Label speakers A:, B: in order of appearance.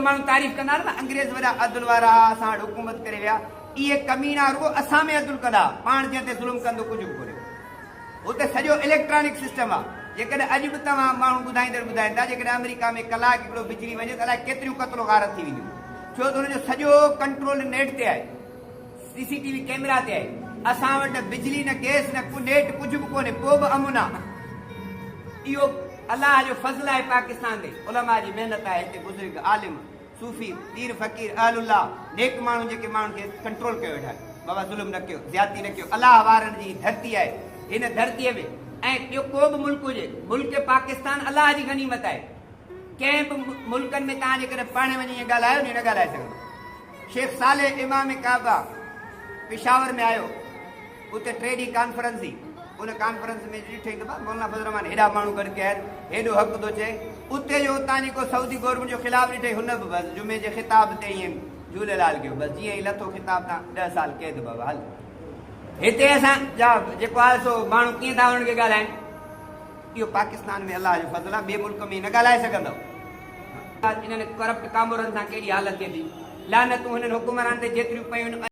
A: ماڻهو تعريف ڪندا آهن نه انگريز وڏا عدل وارا ها اسان وٽ حڪومت ڪري ويا. اهي ڪميڻا رڳو اسان ۾ عدل ڪندا پاڻ جنهن تي ظلم ڪندو ڪجهه به ڪونهي. هتي سڄو اليڪٽرانڪ سسٽم آ. جيڪڏهن اڄ به توهان ماڻهو ٻڌائيندڙ ٻڌائين ٿا جيڪڏهن آمريڪا ۾ ڪلاڪ هڪڙو بجلي وڃي ته الائي ڪيتريون قتل و غارت ٿي وينديون. ڇو ته هن جو سڄو ڪنٽرول نيٽ تي آهي. سي سي ٽي وي ڪيمرا تي آهي. اسان وٽ نه بجلي نه گئس نه ڪو نيٽ ڪجهه به ڪونهي پوء به امن آ. اهو الله جو فضل آهي پاڪستان تي. علماء جي محنت آهي هتي بزرگ عالم صوفي پير فقير اهل الله نيڪ ماڻهو جيڪي ماڻهن کي ڪنٽرول ڪيو ويٺا آهن بابا ظلم نه ڪيو زيادتي نه ڪيو الله وارن جي ڌرتي آهي هن ڌرتي ۾ ۽ ٻيو ڪو به ملڪ هجي ملڪ پاڪستان الله جي غنيمت آهي ڪنهن به ملڪن ۾ توهان جيڪڏهن پاڻ وڃي ائين ڳالهايو نه ڳالهائي سگهندو. شيخ صالح امام ڪعبه پشاور ۾ آيو اتي ٽي ڏينهن ڪانفرنس هئي ان ڪانفرنس ۾ ڏٺائين ته مولانا فضل الرحمان هيڏا ماڻهو گڏ ڪيا آهن هيڏو حق ٿو چئي اتي جو اتان جي ڪو سعودي گورنمينٽ جو خلاف ڏٺائين هن به بس جمعي جي خطاب تي ائين جهوليلال ڪيو بس جيئن ئي لٿو خطاب تان ڏهه سال قيد بابا هل هتي اسان جا جيڪو آهي سو ماڻهو ڪيئن ٿا انهن کي ڳالهائين اهو پاڪستان ۾ الله جو فضل آهي ٻئي ملڪ ۾ نه ڳالهائي سگهندؤ. انهن ڪرپٽ ڪامورن سان ڪهڙي حالت ٿئي ٿي. لعنتون هنن حڪمرانن تي جيتريون پيون.